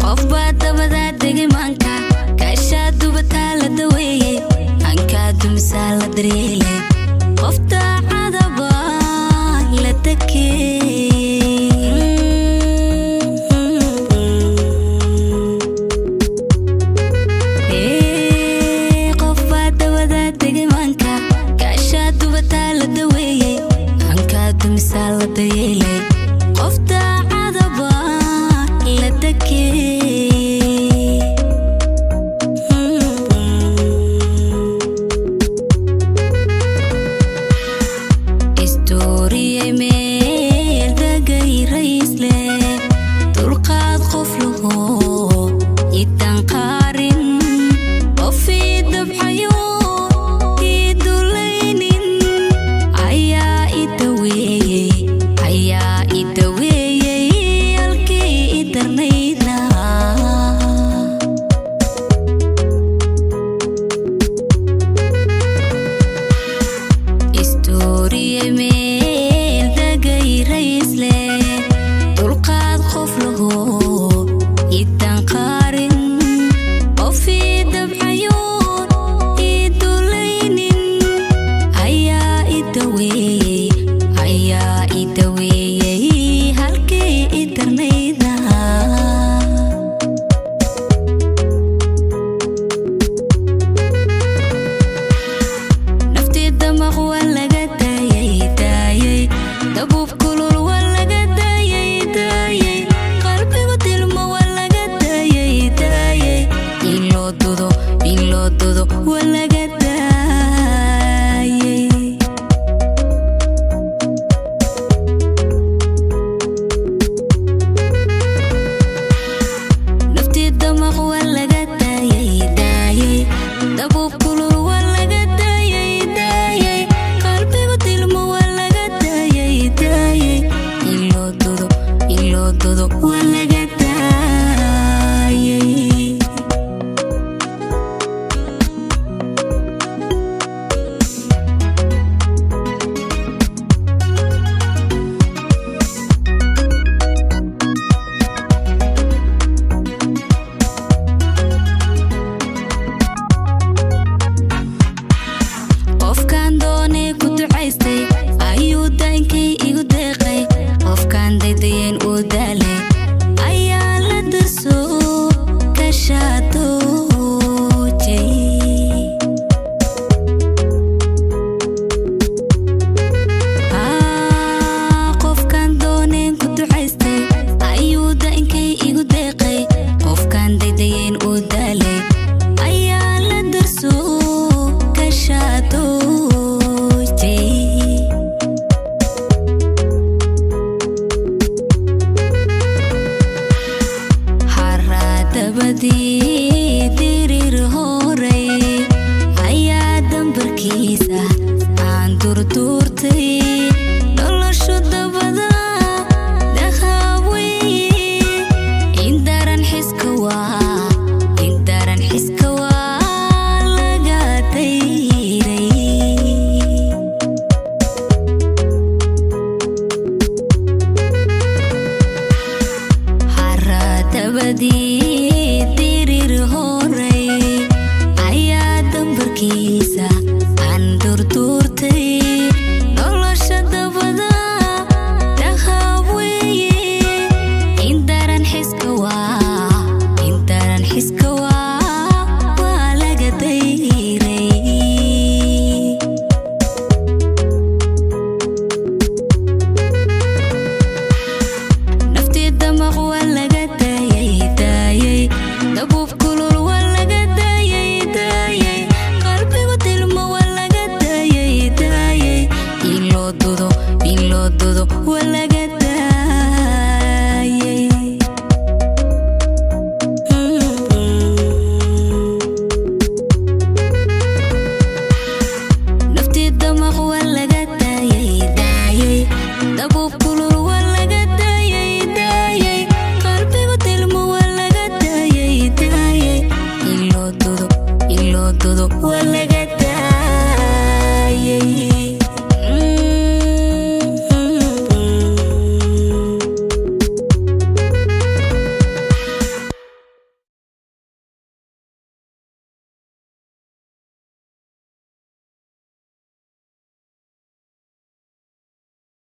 Qof baa dabadaa degay maanka, kaashaa dubataa la daweeyey, hankaa dumisaa la daryeelay, qof daacadaba la takey. Qof baa dabadaa degay maanka, kaashaa dubataa la daweeyey, hankaa dumisaa la daryeelay, qof daacadaba la takey. Istoriyey meel degay raysle, dulqaad qof laho idan qaarin, qof ii dabxayo ii dulaynin ayaa i daweeyey, ayaa i daweeyey halkii i darnaydna. Istoriyey meel degay raysle, dulqaad qof laho idan qaarin, qof ii dabxayo ii dulaynin ayaa i daweeyey, ayaa i daweeyey halkii i darnaydna. Naftii damaq waa laga daayay daayay, dabuub kulul waa laga daayay daayay, qalbigu tilmo waa laga daayay daayay, in loo dudo, in loo dudo waa laga daayay. Dudo.